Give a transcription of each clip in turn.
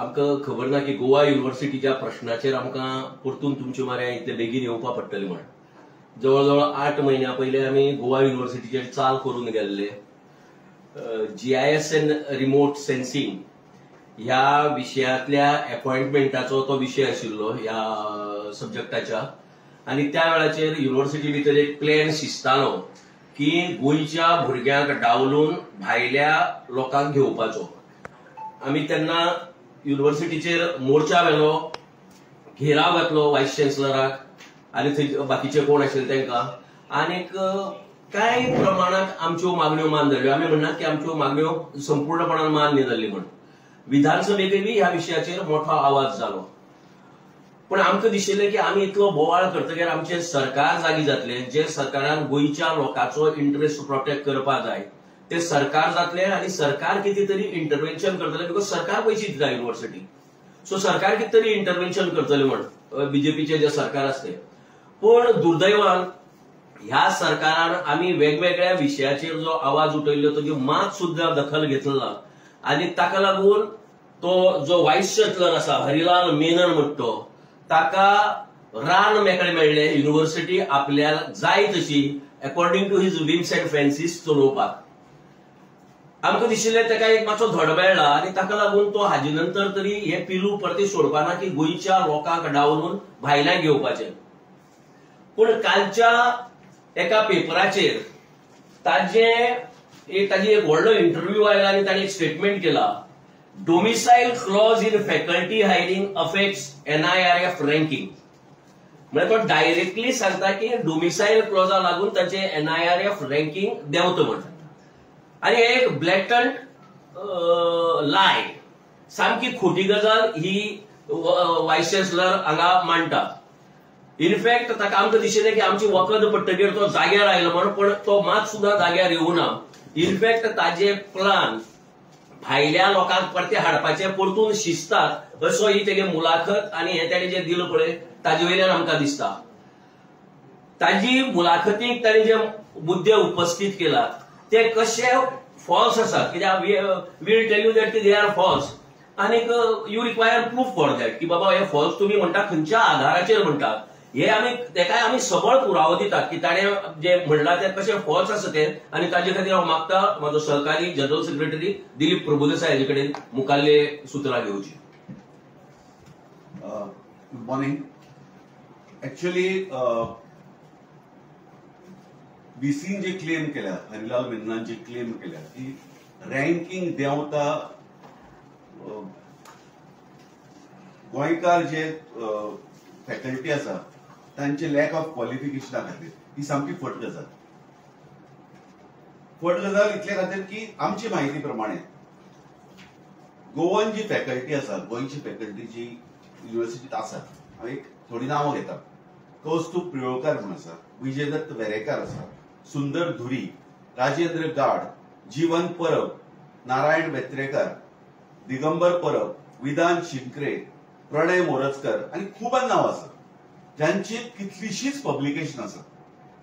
आमकां खबर ना की गोवा युनिव्हर्सिटीच्या प्रश्नाचेर आमकां परतून तुमचे माऱ्या इतले बेगीन येवपा पडटलें म्हण. जवळ जवळ 8 म्हयन्या पयलीं आमी गोवा युनिव्हर्सिटीचेर चाल करून गेल्ले. जीआयएस एंड रिमोट सेन्सिंग ह्या विशयांतल्या अपॉइंटमेंटाचो तो विशय आशिल्लो ह्या सब्जक्टाच्या, आनी त्या वेळाचेर युनिव्हर्सिटी भितर एक प्लॅन शिजतालो की गोंयच्या भुरग्यांक डावलून भायल्या लोकांक घेवपाचो. आमी तेन्ना युनिव्हर्सिटीचेर मोर्चा व्हेलो, घेराव घातलो वायस चॅन्सलराक आनी थंय बाकीचे कोण आशिल्ले तांकां, आनीक कांय प्रमाणांत आमच्यो मागण्यो मान्य जाल्यो. आमी म्हणनात की आमच्यो मागण्यो संपूर्णपणान मान्य जाल्ली म्हण. विधानसभेकय बी ह्या विशयाचेर मोठो आवाज जालो, पण आमकां दिशिल्लें की आमी इतलो बोवाळ करतकीर आमचें सरकार जागी जातलें, जे सरकारान गोंयच्या लोकांचो इंट्रस्ट प्रोटेक्ट करपाक जाय ते सरकार जातलें आनी सरकार कितें तरी इंटरव्हेन्शन करतलें, because सरकार पयशे दिता युनिव्हर्सिटी, सो सरकार कितें तरी इंटरव्हेन्शन करतलें म्हण बीजेपीचें जें सरकार आसलें. पूण दुर्दैवान ह्या सरकारान आमी वेगवेगळ्या विशयाचेर जो आवाज उठयल्लो तो मात सुद्दां दखल घेतलो ना, आनी ताका लागून तो जो वायस चॅन्सलर आसा हरिलाल मेनन म्हणटा तो, ताका रान मेकळें मेळ्ळें युनिव्हर्सिटी आपल्याक जाय तशी according to his whims and fancies चलोवपाक. आमकां दिशिल्लें ताका एक मातसो धडो मेळ्ळा आनी ताका लागून तो हाजे नंतर तरी हे पिलू परते सोडपाना की गोंयच्या लोकांक डावलून भायल्यान घेवपाचें. पूण कालच्या एका पेपराचेर ताजे ताजी एक व्हडलो इंटरव्यू आयला आनी ताणें एक स्टेटमेंट केला, domicile clause in faculty hiring affects NIRF ranking. म्हळ्यार तो डायरेक्टली सांगता की डोमिसायल क्लॉजा लागून ताचे एनआयआरएफ रँकिंग देंवता म्हण. आनी एक ब्लॅटंट लाय, सामकी खोटी गजाल ही वायस चॅन्सलर हांगा मांडटा. इनफॅक्ट ताका आमकां दिशिल्लें की आमची वखद पडटकीर तो जाग्यार आयलो म्हण, पण तो मात सुद्दां जाग्यार येवना. इनफॅक्ट ताजे प्लान भायल्या लोकांक परते हाडपाचे परतून शिजतात असो ही तेगे मुलाखत आनी हें ताणें जें दिलां पळय ताजे वयल्यान आमकां दिसता. ताजी मुलाखतीक ताणें जे मुद्दे उपस्थीत केला ते कशे फॉल्स आसात, कित्याक we'll tell you that they are false, आनीक you require proof for that की बाबा हे फॉल्स तुमी म्हणटा खंयच्या आधाराचेर म्हणटा. हे आमी तेकाय आमी सबळ पुरावो दितात की ताणें जे म्हणलां तें कशें फॉल्स आसा तें, आनी ताजे खातीर हांव मागता म्हाजो सहकारी जनरल सेक्रेटरी दिलीप प्रभुदेसाय हाजे कडेन मुखाल्ले सुत्रां घेवची. Good morning. Actually बीसीन जे क्लेम केल्या, हरिलाल मेननान जे क्लेम केल्या की रँकिंग देंवता, गोंयकार जे फॅकल्टी आसा तांचे लॅक ऑफ क्वॉलिफिकेशना खातीर, ही सामकी फट गजाल. फट गजाल इतले खातीर की आमची म्हायती प्रमाणे गोवन जी फॅकल्टी आसा, गोंयची फॅकल्टी जी युनिव्हर्सिटीत आसा, हांव एक थोडी नांवां घेता. कौस्तुभ प्रियोळकार म्हूण आसा, विजयदत्त वेरेकार आसा, सुंदर धुरी, राजेंद्र गाड, जीवन परब, नारायण वेत्रेकर, दिगंबर परब, विधान शिंक्रे, प्रणय मोरजकर आनी खूब नांव आसा ज्यांची कितलीशीच पब्लिकेशन आसा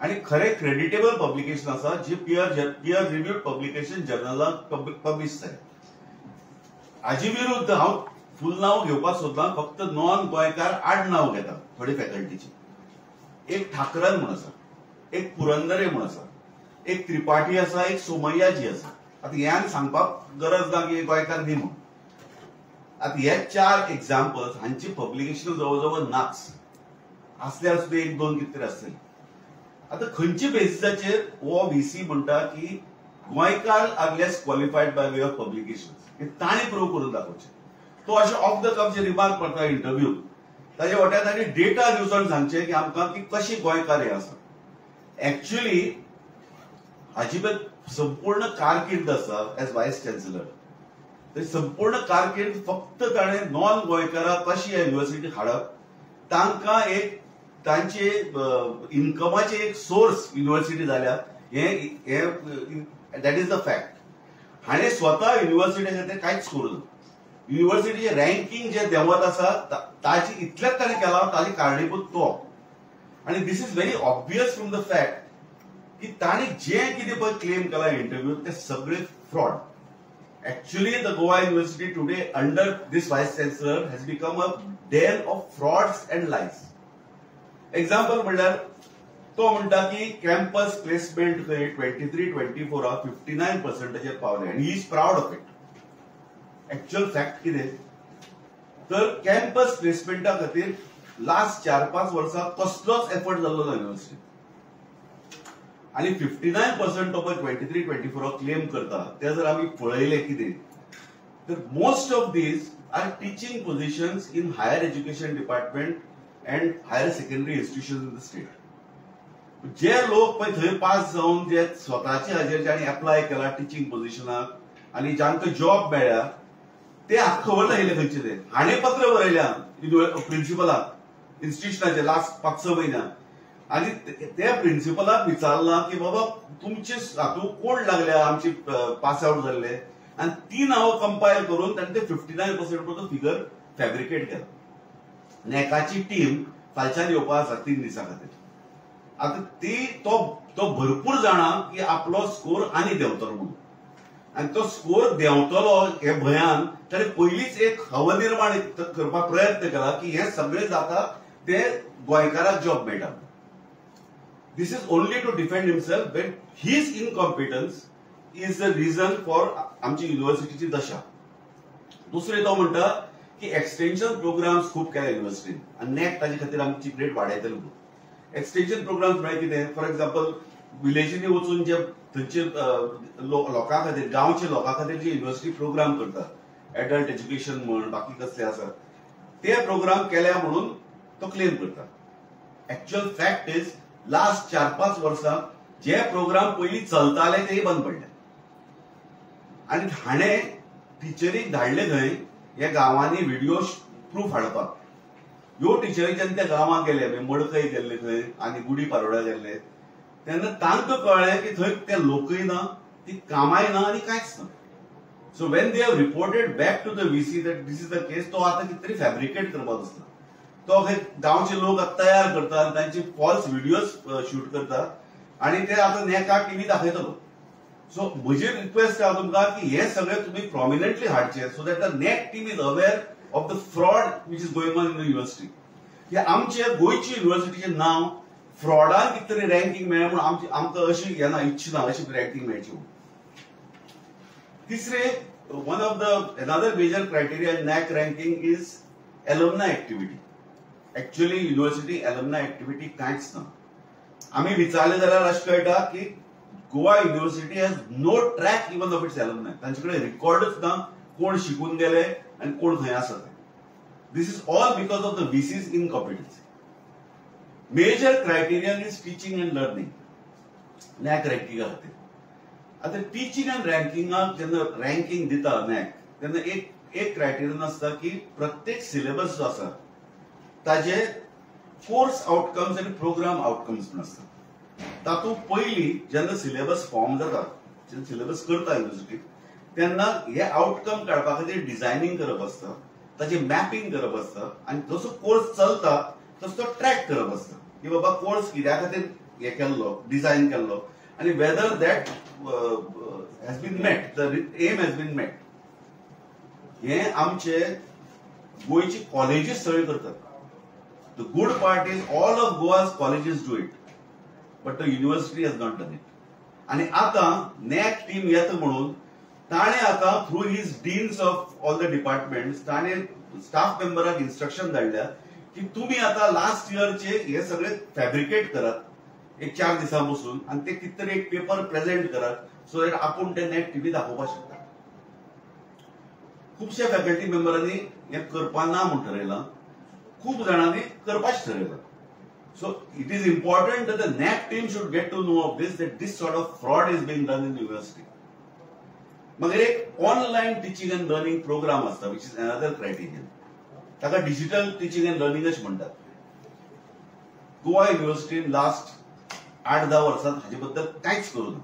आनी खरें क्रेडिटेबल पब्लिकेशन आसा जी पियर रिव्यूड पब्लिकेशन जर्नलाक पब्लिश जालें. हाजे विरुद्ध हांव फूल नांव घेवपाक सोदना, फक्त नॉन गोंयकार आड नांव घेता थोडी फॅकल्टीची. एक ठाकरन म्हूण आसा, एक पुरंदरे म्हूण आसा, एक त्रिपाठी आसा, एक सोमय्याजी आसा. आतां हें आनी सांगपाक गरज ना की गोंयकार न्ही म्हूण. आतां हे 4 एक्झाम्पल्स हांची पब्लिकेशन जवळ जवळ नाच, आसल्यार सुद्दां 1-2 कितें तरी आसतली. आतां खंयच्या बेसिसाचेर हो व्हीसी म्हणटा की गोंयकार are less qualified by way of publication, हें ताणें प्रूव करून दाखोवचें. तो अशें of the cuff J remark करता इंटरव्यू, ताजे वाट्यान ताणें डेटा दिवचो सांगचें की आमकां की कशें गोंयकार हे आसा. एक्च्युअली हाजी पळय संपूर्ण कारकीर्द आसा एज वायस चॅन्सलर, संपूर्ण कारकीर्द फक्त ताणें नॉन गोंयकारां कशी ह्या युनिव्हर्सिटीक हाडप, तांकां एक तांचे इन्कमाचे एक सोर्स युनिव्हर्सिटी जाल्या, हें that is the fact. हाणें स्वता युनिव्हर्सिटी खातीर कांयच करूं ना. युनिव्हर्सिटीचें रँकिंग जें देंवत आसा ताची इतलेंच ताणें केलां, ताजी कारणीभूत तो. आनी this is very obvious from the fact की ताणें जें कितें पळय क्लेम केलां इंटरव्यू तें सगळें fraud. Actually the Goa University today under this vice chancellor has become a den of frauds and lies. Example म्हणल्यार तो म्हणटा की कॅम्पस प्लेसमेंट खंय 23-24 59%चेर पावले आनी he is proud of it. Actual fact कितें तर कॅम्पस प्लेसमेंटा खातीर लास्ट 4-5 वर्सां कसलोच एफर्ट जाल्लो ना युनिव्हर्सिटीत आनी 59% तो पळय 23-24 क्लेम करता ते जर आमी पळयले कितें तर most of these are teaching positions in higher education department and higher secondary institution in the state. जे लोक पळय थंय पास जावन जे स्वताचे हाजेर जांणी एप्लाय केला टिचींग पोझिशनाक आनी जांकां जॉब मेळ्ळ्या ते खबर नाशिल्ले खंयचे ते. हाणें पत्र बरयल्या प्रिन्सिपलाक इन्स्टिट्युशनाचे लास्ट 5-6 म्हयन्या आनी त्या प्रिन्सिपलाक विचारलां की बाबा तुमचे हातूंत कोण लागल्या आमचे पास आवट जाल्ले आनी ती नांवां कंपायल करून ताणें ते 59% तो फिगर फॅब्रिकेट केला. नॅकाची टीम फालच्यान येवपा आसा 3 दिसां खातीर. आतां ती तो तो भरपूर जाणा की आपलो स्कोर आनी देंवतलो म्हणून आनी तो स्कोर देंवतलो हे भंयान ताणें पयलींच एक हव निर्माण करपाक प्रयत्न केला की हे सगळें जाता ते गोंयकाराक जॉब मेळटा. This is only to defend himself when his incompetence is the reason for आमची युनिव्हर्सिटीची दशा. दुसरें तो म्हणटा की एक्सटेन्शन प्रोग्राम्स खूब केल्या युनिव्हर्सिटीन आनी नॅक ताजे खातीर आमची ग्रेड वाडयतले म्हणून. एक्सटेन्शन प्रोग्राम्स म्हळ्यार कितें, फॉर एक्झाम्पल विलेजींनी वचून जे थंयचे लोकां खातीर गांवच्या लोकां खातीर जे युनिव्हर्सिटी प्रोग्राम करता एडल्ट एज्युकेशन म्हण बाकी कसले आसा ते प्रोग्राम केल्या म्हणून तो क्लेम करता. एक्च्युअल फॅक्ट is last 4-5 वर्सां जे प्रोग्राम पयलीं चलताले तेय बंद पडले आनी हाणें टिचरीक धाडले थंय ह्या गांवांनी व्हिडिओ प्रूफ हाडपाक. ह्यो टिचरी जेन्ना त्या गांवांत गेले मडकय गेल्ले थंय आनी गुडी पारोडा गेल्ले तेन्ना तांकां कळ्ळें की थंय ते लोकय ना, ती कामाय ना आनी कांयच ना. So when they have reported back to the VC that this is the case, तो आतां कितें तरी फॅब्रिकेट करपाक बसला. तो खंय गांवचे लोक तयार करता आनी तांचे फॉल्स व्हिडियोज शूट करता आनी ते आतां नॅका टीव्ही दाखयतलो. सो म्हजी रिक्वेस्ट आसा तुमकां की हे सगळें तुमी प्रोमिनंटली हाडचें so that the NAAC team is aware of the fraud which is going on in the university. की आमचे गोंयची युनिव्हर्सिटीचें नांव फ्रॉडान कितें तरी रँकींग मेळ्ळें म्हणून आमची आमकां अशी येना इच्छा ना अशी रँकींग मेळची म्हणून. तिसरें, one of the another major criteria in NAAC ranking is alumni activity. Actually university alumni activity कांयच ना. आमी विचारलें जाल्यार अशें कळटा की Goa University has no track even of its alumni. तांचे कडेन रिकॉर्डच ना कोण शिकून गेले आनी कोण खंय आसा ते. This is all because of the VC's incompetency. Major criterion is teaching and learning NAAC रँकिंगा खातीर. आतां टिचींग आनी रँकिंगाक जेन्ना रँकींग दिता नॅक तेन्ना एक एक क्रायटेरियन आसता की प्रत्येक सिलेबस जो आसा ताजे कोर्स आउटकम्स आनी प्रोग्राम आउटकम्स म्हूण आसता. तातूंत पयलीं जेन्ना सिलेबस फॉर्म जाता, जेन्ना सिलेबस करता युनिव्हर्सिटी तेन्ना हे आउटकम काडपा खातीर डिझायनींग करप आसता, ताजें मॅपिंग करप आसता आनी जसो कोर्स चलता तसो तो ट्रॅक करप आसता की बाबा कोर्स कित्या खातीर हे केल्लो, डिझायन केल्लो आनी whether that has been met, the aim has been met. हे आमचे गोंयचे कॉलेजीस सगळे करतात. The good part is all of Goa's colleges do it, but the university has not done it. आनी आतां नॅक टीम येता म्हणून ताणें आतां through his deans of all the departments ताणें स्टाफ मेंबराक इन्स्ट्रक्शन धाडल्या की तुमी आतां लास्ट इयरचे हे सगळे फॅब्रिकेट करात एक 4 दिसां बसून आनी ते कितें तरी एक पेपर प्रेझेंट करात सो that आपूण ते नॅक टीव्ही दाखोवपाक शकता. खुबश्या फॅकल्टी मेंबरांनी हें करपा ना म्हूण ठरयलां, खूब जाणांनी करपाचें ठरयलां. So it is important that the NAAC team should get to know of this, that this sort of fraud is being done in university. मगीर एक online teaching and learning programme आसता which is another criterion. ताका digital teaching and learning अशें म्हणटात. Goa युनिव्हर्सिटीन last 8-10 वर्सांत हाजे बद्दल कांयच करूं ना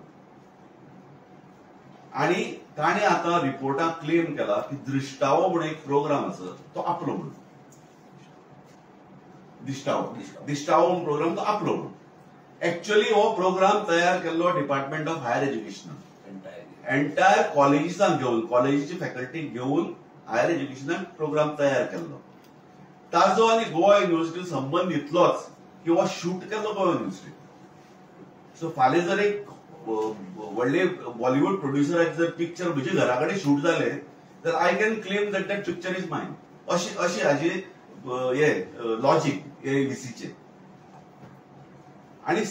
आनी ताणें आतां रिपोर्टाक क्लेम केला की दृश्टावो म्हणून एक प्रोग्राम आसा तो आपलो म्हणून, दिश्टावो दिश्टावो म्हणून प्रोग्राम तो आपलो म्हणून. एक्च्युअली हो प्रोग्राम तयार केल्लो डिपार्टमेंट ऑफ हायर एज्युकेशनान. एंटायर कॉलेजीसांक घेवन, कॉलेजीची फॅकल्टी घेवन हायर एज्युकेशनाक प्रोग्राम तयार केल्लो. ताजो आनी गोवा युनिव्हर्सिटी संबंद इतलोच की हो शूट केल्लो गोवा युनिव्हर्सिटी. सो फाल्यां जर एक व्हडले बॉलिवूड प्रोड्युसराचे जर पिक्चर म्हजे घरा कडेन शूट जालें तर I can claim that that picture is mine. अशी अशी हाजी हे लॉजीक हे व्हीसीचे. आनी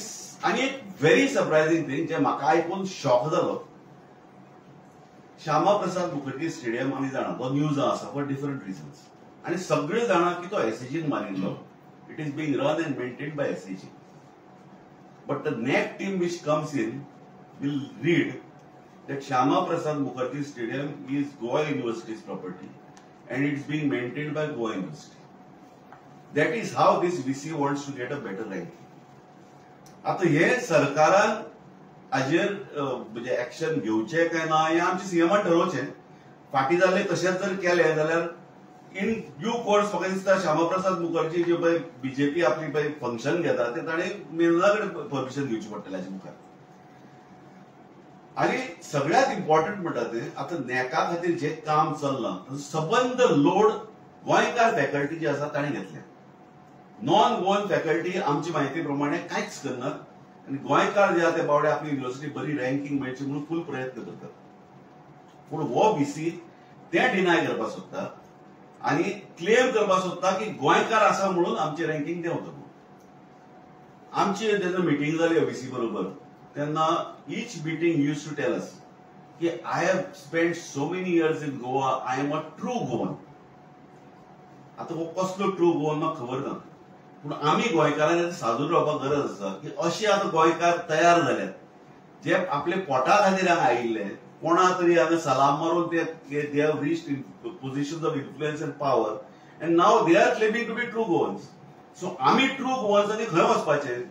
आनी एक व्हेरी सरप्रायझींग थींग जे म्हाका आयकून शॉक जालो, श्यामा प्रसाद मुखर्जी स्टेडियम आमी जाणा तो न्यूजां आसा फॉर डिफरंट रिजन्स, आनी सगळे जाणा की तो एसएजीन मारिल्लो. It is being run and maintained by SAG. But the NAAC team which comes in will read that Shyama Prasad Mukherjee Stadium is Goa University's property and it's being maintained by Goa University. That is how this VC wants to get a better ranking. आता हे सरकारान हाजेर म्हणजे action घेवचें काय ना हें आमच्या सीएमान ठरोवचें. फाटीं जाल्लें तशेंच जर केलें जाल्यार इन ड्यू कोर्स म्हाका दिसता श्यामा प्रसाद मुखर्जी जे पळय बीजेपी आपली पळय फंक्शन घेता ते ताणें मेनना कडेन परमिशन घेवचें पडटलें हाचे मुखार. आनी सगळ्यात इम्पॉर्टंट म्हणटा तें आतां नॅका खातीर जें काम चल्लां ताचो सबंद लोड गोंयकार फॅकल्टी जी आसा ताणें घेतल्या. नॉन गोवन फॅकल्टी आमची म्हायती प्रमाणे कांयच करनात आनी गोंयकार जे आसा ते बावडे आपली युनिव्हर्सिटी बरी रँकींग मेळची म्हणून फूल प्रयत्न करतात. पूण हो व्हीसी तें डिनाय करपाक सोदता आनी क्लेम करपाक सोदता की गोंयकार आसा म्हणून आमचें रँकींग देंवता म्हणून. आमची जेन्ना मिटींग जाली व्हीसी बरोबर तेन्ना each meeting used to tell us की I have spend so many years in Goa, I am a true Goan. आतां हो कसलो ट्रू गोवन म्हाका खबर ना, पूण आमी गोंयकारांनी सादूर रावपाक गरज आसा की अशे आतां गोंयकार तयार जाल्यात जे आपले पोटा खातीर हांगा आयिल्ले, कोणा तरी हांगा सलाम मारून ते they have reached in positions of influence and power and now they are claiming to be true Goans. So आमी ट्रू गोवन्सांनी खंय वचपाचें?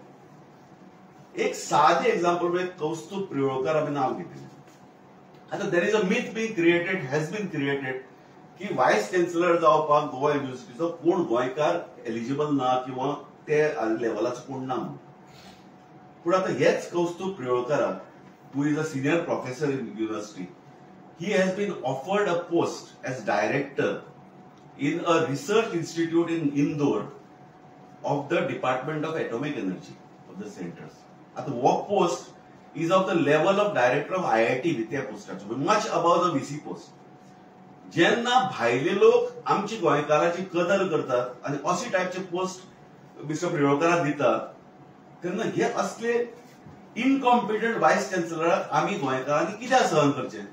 एक सादें एग्जाम्पल म्हणजे कौस्तुभ प्रियोळकर आमी नांव घेतिल्लें. आतां there is a myth being created, has been created की वायस चान्सलर जावपाक गोवा युनिव्हर्सिटीचो कोण गोंयकार एलिजिबल ना किंवा ते लेवलाचो कोण ना म्हणून. पूण आतां हेच कौस्तुभ प्रियोळकराक, who is a senior professor in university, he has been offered a post as director in a research institute in Indore of the Department of Atomic Energy of the centers. आतां हो post is of the level of director of IIT त्या पोस्टाचो, much above the VC post. जेन्ना भायले लोक आमची गोंयकाराची कदर करतात आनी अशे टायपचे पोस्ट मिस्टर प्रियोळकराक दितात तेन्ना हे असले इनकॉम्पिटंट वायस चान्सलराक आमी गोंयकारांनी कित्याक सहन करचें?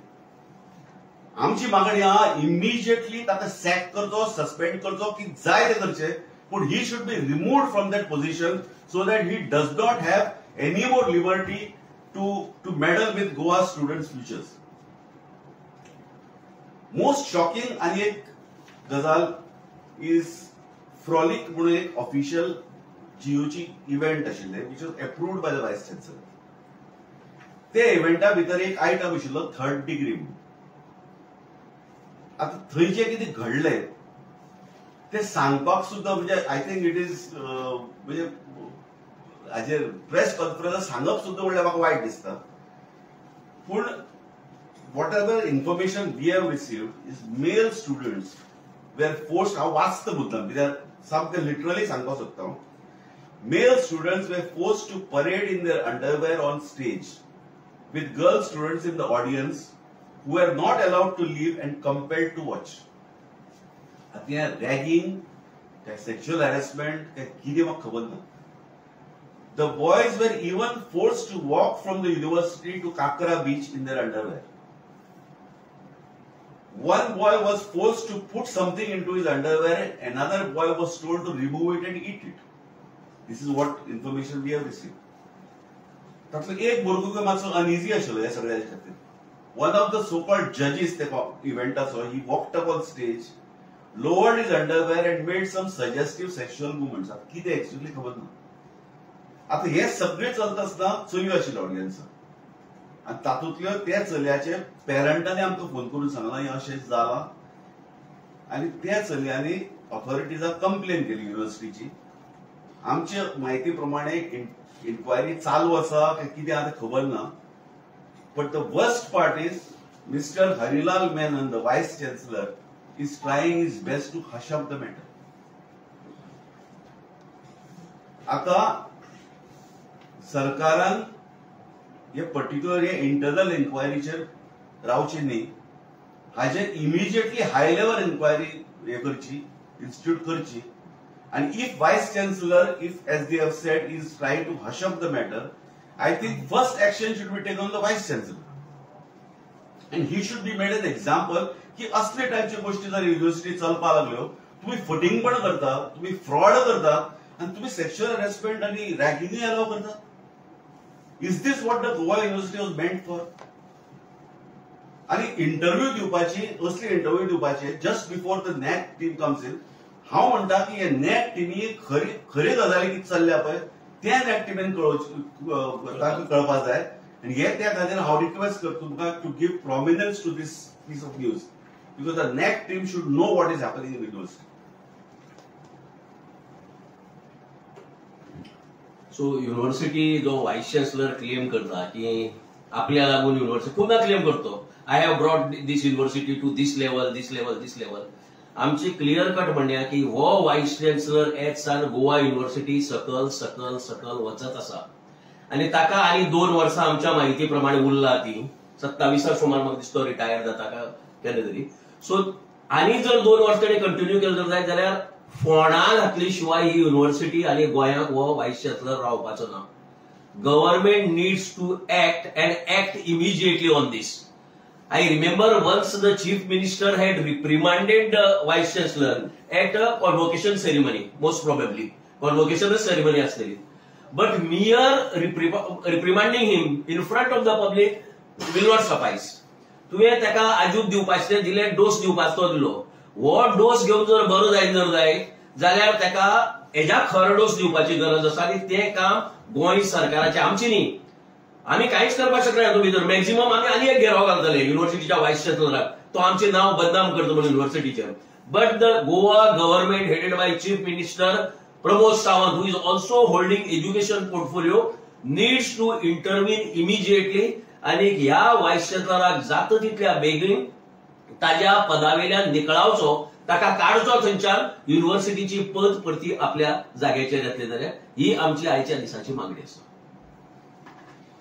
आमची मागणी आहा इमिजिएटली ताका सॅक करचो, सस्पेंड करचो, की जाय तें करचें, पूण he should be removed from that position so that he does not have any more liberty to meddle with Goa students futures. Most shocking आनी एक गजाल is frolic म्हणून एक ऑफिशियल जीयूची इव्हेंट आशिल्लें which was approved by the vice chancellor. ते इव्हेंटा भितर एक item आशिल्लो थर्ड डिग्री म्हणून. आतां थंय जें कितें घडलें तें सांगपाक सुद्दां म्हणजे I think it is म्हणजे हाजेर प्रेस कॉन्फरन्स सांगप सुद्दां म्हणल्यार म्हाका वायट दिसता. पूण whatever information we have received is male students were forced. हांव वाचता मुद्दाम कित्याक सामकें लिटरली सांगपाक सोदता हांव. Male students were forced to parade in their underwear on stage with girl students in the audience who were not allowed to leave and compelled to watch. आतां हें रॅगिंग काय सेक्शुअल हॅरेसमेंट काय कितें म्हाका खबर ना. The boys were even forced to walk from the university to Cakra beach in their underwear. One boy was forced to put something into his underwear, another boy was told to remove it and eat it. This is what information we have received. तातलो एक भुरगो मातसो uneasy आशिल्लो ह्या सगळ्या खातीर. One of the so called जजीस त्या इव्हेंटाचो, he walked up on stage, lowered his underwear and made some suggestive sexual movements. आतां कितें एक्चुअली खबर ना. आतां हें सगळें चलता आसतना चलयो आशिल्ल्यो ऑडियन्साक आनी तातूंतल्यो त्या चलयाचे पेरंटांनी आमकां फोन करून सांगलां हें अशें जालां आनी त्या चलयांनी ऑथॉरिटीजाक कंप्लेन केली युनिव्हर्सिटीची. आमचे म्हायती प्रमाणे इन्क्वायरी चालू आसा काय कितें आतां खबर ना, But the worst part is Mister Harilal Menon, the vice chancellor, is trying his best to hush up the matter. आता सरकारान हे पर्टिक्युलर हे इंटरनल इन्क्वायरीचेर रावचे न्ही, हाजेर इमिजिएटली हाय लेवल इन्क्वायरी हे करची, इन्स्टिट्यूट करची. आनी if vice chancellor, if as they have said, is trying to hush up the matter, I think first action should be taken on the vice chancellor and he should be made an example की असले टायपच्यो गोष्टी जर university चलपाक लागल्यो, तुम्ही फटींगपण करता, तुम्ही fraud करता आनी तुम्ही सेक्शुअल हॅरेसमेंट आनी रॅगिंगूय अलाव करता. Is this what the Goa University was meant for? आनी इंटरव्यू दिवपाची, असली इंटरव्यू दिवपाची just before the NAAC team comes in. हांव म्हणटा की हे नॅक टिमी खरी खरी गजाली कितें चल्ल्या पळय त्या नॅक टिमीन तांकां कळपाक जाय. आनी हे त्या खातीर हांव रिक्वेस्ट करता तुमकां to give prominence to this piece of news, because the NAAC team should know what is happening in university. So university जो व्हायस चान्सलर क्लेम करता की आपल्या लागून युनिव्हर्सिटी खुबदां क्लेम करतो, I have brought this university to this level, this level, this level. आमची clear cut म्हणया की हो व्हायस चान्सलर येत सान गोवा युनिव्हर्सिटी सकल सकल सकल वचत आसा आनी ताका आनी 2 वर्सां आमच्या माहिती प्रमाणे उरला ती 27 सुमार म्हाका दिसता रिटायर जाता का केन्ना तरी. सो आनी जर 2 वर्सां ताणें कंटिन्यू केलें जर जायत जाल्यार फोंडा घातली शिवाय ही युनिव्हर्सिटी आनी गोंयांक हो व्हायस चान्सलर रावपाचो ना. Government needs to act and act immediately on this. I remember once the chief minister had reprimanded the vice chancellor at a convocation ceremony, most probably convocation ceremony आसलेली, but mere reprimanding him in front of the public will not suffice. तुवें ताका आजूक दिवपाचें दिलें, dose दिवपाचो तो दिलो, हो डोस घेवन जर बरो जायत जर जायत जाल्यार ताका हेज्या खरो डोस दिवपाची गरज आसा आनी तें काम गोंय सरकाराचें, आमचें न्ही. आमी कांयच करपाक शकना हातूंत भितर. मॅक्झिमम आमी आनी एक घेराव घालतले युनिव्हर्सिटीच्या व्हायस चान्सलराक, तो आमचें नांव बदनाम करता म्हणून युनिव्हर्सिटीचें. But the Goa government headed by chief minister Pramod Sawant, who is also holding education portfolio, needs to intervene immediately आनी ह्या व्हायस चान्सलराक जाता तितल्या बेगीन ताज्या पदावेल्यान निकळावचो, ताका काडचो थंयच्यान, युनिव्हर्सिटीची पद परती आपल्या जाग्याचेर येतली जाल्यार ही आमची आयच्या दिसाची मागणी आसा.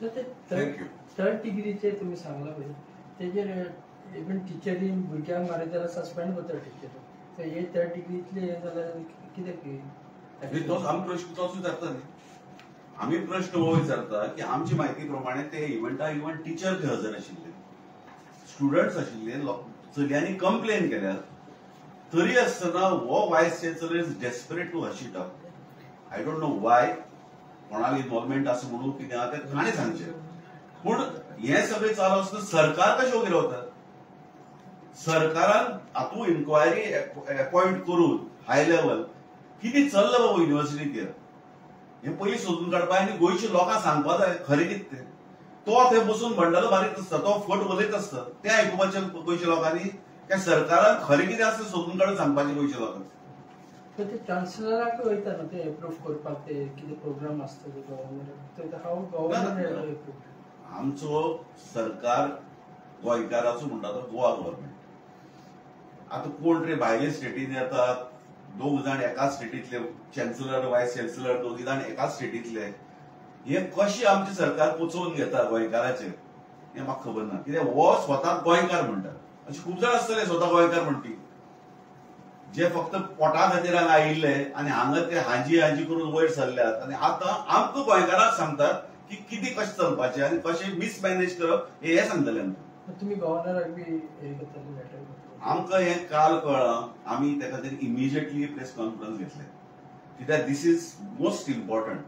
Thank you. Third डिग्रीचे तुम्ही सांगला पळय तेजेर इवन टिचरीन भुरग्यांक मारत जाल्यार सस्पेंड करता टिचर, तर हे थर्ड डिग्रीतले हे जाल्यार कितें? तोच आमी प्रश्न तोच विचारता न्ही, आमी प्रश्न हो विचारता की आमची म्हायती प्रमाणे ते इव्हंटा इव्हन टिचर थंय हजर आशिल्ले, स्टुडंट्स आशिल्ले, चलयांनी कंप्लेन केल्या, तरी आसतना हो vice chancellor is desperate to hush it up. I don't know why, कोणाक इन्वॉल्वमेंट आसा म्हणून कितें आहा तें ताणें सांगचें. पूण हें सगळें चालू आसतना सरकार कशें वगैरे वता? सरकारान हातूंत इन्क्वायरी अपॉयंट करून हाय लेवल कितें चल्लां बाबा युनिव्हर्सिटीचेर हें पयलीं सोदून काडपा आनी गोंयच्या लोकांक सांगपा जाय खरें कितें तें. तो थंय बसून बंडलां मारीत आसता, तो फट उलयत आसता, तें आयकुपाचें गोंयच्या लोकांनी, त्या सरकारान खरें कितें आसता सोदून काडून सांगपाचें गोंयच्या लोकांक. तर ते चान्सलराक वयता न्हू ते एप्रूव करपाक, ते कितें प्रोग्राम आसता ते गव्हर्मेंट, हाव गव्हर्मेंट एप्रूव. आमचो सरकार गोंयकाराचो म्हणटा तो गोवा गव्हर्मेंट. आतां कोण रे भायले स्टेटीन येतात, दोग जाण एकाच स्टेटींतले, चान्सलर वायस चान्सलर दोगी जाण एकाच स्टेटींतले, हे कशें आमचें सरकार पोचोवन घेता गोंयकाराचेर हें म्हाका खबर ना. कित्याक हो स्वताक गोंयकार म्हणटा, अशे खूब जाण आसतले स्वता गोंयकार म्हणटी जे फक्त पोटा खातीर हांगा आयिल्ले आनी हांगा ते हाजी हाजी करून वयर सरल्यात आनी आतां आमकां गोंयकारांक सांगतात की कितें कशें चलपाचें आनी कशें मिसमॅनेज करप हें सांगतले आमकां. तुमी गव्हर्नराक बी हें करतले लेटर? आमकां हें काल कळ्ळां, आमी त्या खातीर इमिजिएटली प्रेस कॉन्फरन्स घेतले, कित्याक this is most important.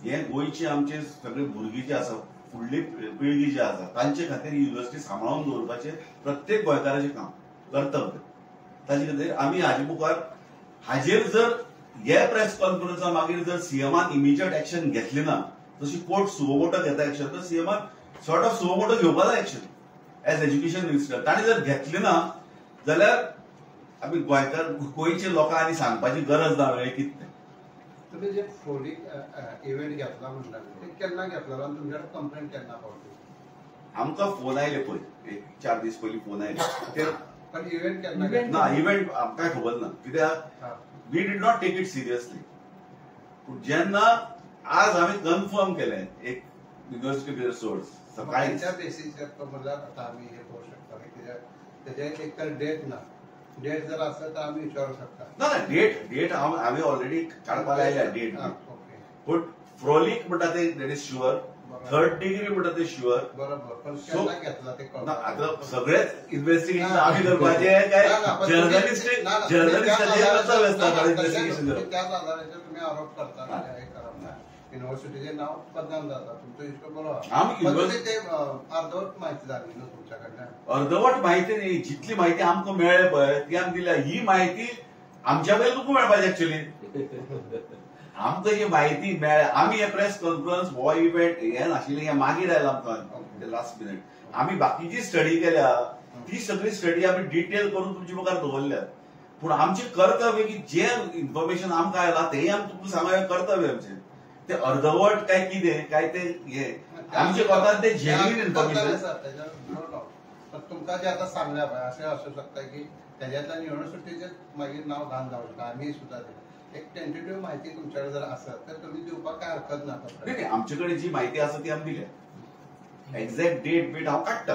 हें गोंयचे आमचे सगळे भुरगीं जे आसा, फुडली पिळगी जी आसा तांचे खातीर युनिव्हर्सिटी सांबाळून दवरपाचें प्रत्येक गोंयकाराचें काम कर्तव्य. ताजे खातीर आमी हाजे मुखार हाजेर जर हे प्रेस कॉन्फरन्सा मागीर जर सीएमान इमिजिएट एक्शन घेतली ना, जशी कोर्ट सुओमोटो घेता एक्शन, तर सीएमान सॉर्ट ऑफ सुओमोटो घेवपा जाय एक्शन एज एज्युकेशन मिनिस्टर. ताणें जर घेतली ना जाल्यार आमी गोंयकार गोंयच्या लोकांनी सांगपाची गरज ना वेळ कितें तें. तुमी जे फोली इव्हेंट घेतला म्हणटा ते केन्ना घेतला आनी तुमच्या कंप्लेंट केन्ना पावली? आमकां फोन आयले पळय, एक 4 दीस पयलीं फोन आयले. पण इव्हेंट केन्ना ना, इव्हेंट आमकां खबर ना, कित्याक we did not take it seriously. पूण जेन्ना आज आमी कन्फर्म केलें एक युनिव्हर्सिटी भितर सोर्स सकाळी त्या बेसीसचेर तो म्हणल्यार आतां आमी हे करूं शकता कित्याक तेजें एक तर डेट ना, डेट जर आसत तर आमी विचारूं शकता. ना ना, डेट डेट हांव हांवें ऑलरेडी काडपाक आयल्या डेट. पूण फ्रॉलीक म्हणटा ते that is sure, third degree म्हणटा ते शुअर. बरोबर, पण केन्ना घेतला ते ना. आतां सगळेच इन्व्हेस्टिगेशन आमी करपाचें काय जर्नलिस्ट जर्नलिस्टाचें कर्तव्य आसता इन्व्हेस्टिगेशन करप. त्याच आधाराचेर तुमी आरोप करता जाल्यार हें करप ना, युनिव्हर्सिटीचें नांव बदनाम जाता. तुमचो हिशोब बरो आहा, ते अर्दवट म्हायती जाली न्हू तुमच्या कडल्यान. अर्दवट म्हायती न्ही, जितली म्हायती आमकां मेळ्ळे पळय ती आमी दिल्या. ही म्हायती आमच्या पयलीं तुमकां मेळपाची एक्चुअली. आमकां ही म्हायती मेळ्ळ्या, आमी हे प्रेस कॉन्फरन्स हो इव्हेंट हे नाशिल्लें, हे मागीर आयला आमकां लास्ट मिनीट. आमी बाकीची स्टडी केल्या ती सगळी स्टडी आमी डिटेल करून तुमच्या मुखार दवरल्या. पूण आमचें कर्तव्य की जें इन्फॉर्मेशन आमकां आयलां तेंय आमी तुमकां सांगप कर्तव्य आमचें. ते अर्दवट काय कितें काय ते हे आमचे कोतान ते जेन्युइन इन्फॉर्मेशन. तुमकां जें आतां सांगल्या पळय अशें आसूं शकता की तेज्यांतल्यान युनिव्हर्सिटीचें मागीर नांव घाण जावं शकता. आमी सुद्दां एक टेंटेटिव्ह म्हायती तुमच्या कडेन जर आसत तर तुमी दिवपाक काय हरकत ना. नाही, आमचे कडेन जी म्हायती आसा ती आमी दिल्या. एक्झॅक्ट डेट बीट हांव काडटा,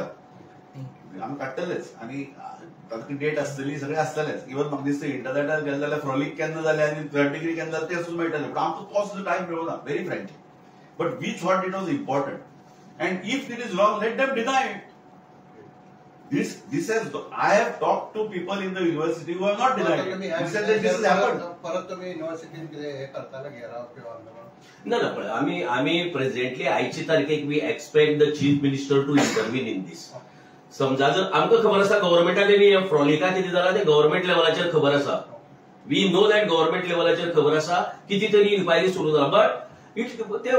आमी काडटलेच. आनी तातूंत डेट आसतली, सगळें आसतलेच. इवन म्हाका दिसता इंटरनेटार गेले जाल्यार फ्रॉलीक केन्ना जालें आनी थर्ड डिग्री केन्ना जालें तें सुद्दां मेळटलें. पूण आमकां तो सुद्दां टायम मेळना, very frankly. But we thought it was important, and if it is wrong let them deny it. This has, I have talked to people in the university who have not denied it. They said that this has happened. परत तुम्ही युनिव्हर्सिटीत कितें हे करताले घेराव किंवा आंदोलन? ना ना, पळय आमी आमी प्रेझेंटली आयचे तारखेक we expect the chief minister to intervene in this. समजा जर आमकां खबर आसा गव्हर्मेंटाक बी फ्रॉलिका कितें जालां तें गव्हर्मेंट लेवलाचेर खबर आसा. We know that government लेवलाचेर खबर आसा किती तरी इन्क्वायरी सुरू जाला, बट it ते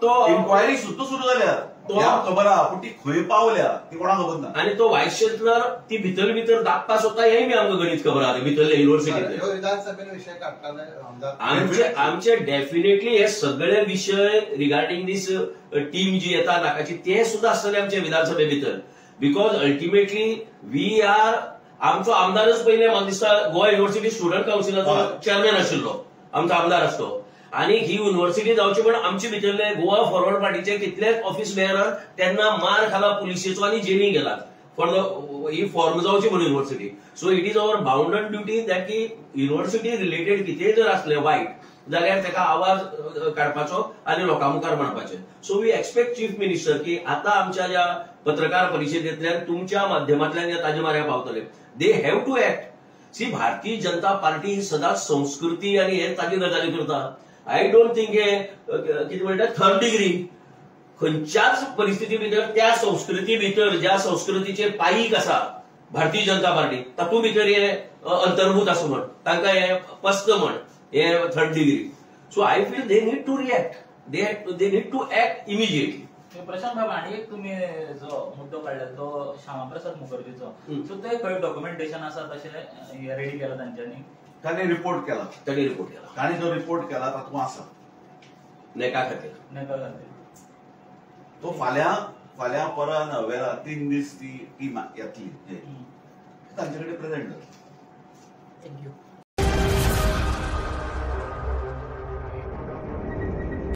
तो इन्क्वायरी सुद्दां सुरू जाल्या खबर आहा, पूण ती खंय पावल्या ती कोणाक खबर ना. आनी तो वायस चान्सलर ती भितर भितर दाखपा सोदता हेंय बी आमकां गणीत खबर आहा. भितरले युनिव्हर्सिटींतले विधानसभेन विशय काडटाले आमदार. आमचे आमचे डेफिनेटली हे सगळे विशय रिगार्डिंग दीस टीम जी येता नाकाची ते सुद्दां आसतले आमचे विधानसभे भितर. Because ultimately we R, आमचो आमदारच पयले म्हाका दिसता गोवा युनिव्हर्सिटी स्टुडंट कावन्सिलाचो चेअरमॅन आशिल्लो आमचो आमदार आसतो. आनी ही युनिव्हर्सिटी जावची पण आमचे भितरले गोवा फॉरवर्ड पार्टीचे कितलेच ऑफिस बेअरर तेन्ना मार खाला पुलिसेचो आनी जेली गेला फॉर the he form जावची म्हणून university. So it is our bounded duty that की युनिव्हर्सिटी रिलेटेड कितेंय जर आसलें वायट जाल्यार ताका आवाज काडपाचो आनी लोकां मुखार म्हणपाचें. So we expect chief minister की आतां आमच्या ज्या पत्रकार परिशदेंतल्यान तुमच्या माध्यमांतल्यान ताजे माऱ्या पावतले, they have to act. See, Bharatiya Janata Party ही सदांच संस्कृती आनी हे ताजी गजाली करता. I don't think हे कितें म्हणटा थर्ड डिग्री खंयच्याच परिस्थिती भितर त्या संस्कृती भितर ज्या संस्कृतीचेर पायीक आसा भारतीय जनता पार्टी तातूंत भितर हे अंतर्भूत आसा म्हण तांकां हे पस्त म्हण हे third degree. So I feel they need to react, they need to act immediately. Prashant बाब, आनी एक तुमी जो मुद्दो काडला तो श्यामाप्रसाद मुखर्जीचो, सो ते खंय डॉक्युमेंटेशन आसा तशें रेडी केला तांच्यांनी? तांणी रिपोर्ट केला, तांणी रिपोर्ट केला, तांणी जो रिपोर्ट केला तातूंत आसा नेका खातीर, नेका खातीर तो फाल्यां फाल्यां परां नवेरा 3 दीस ती टीम येतली तांचे कडेन प्रेझेंट जातली. Thank you.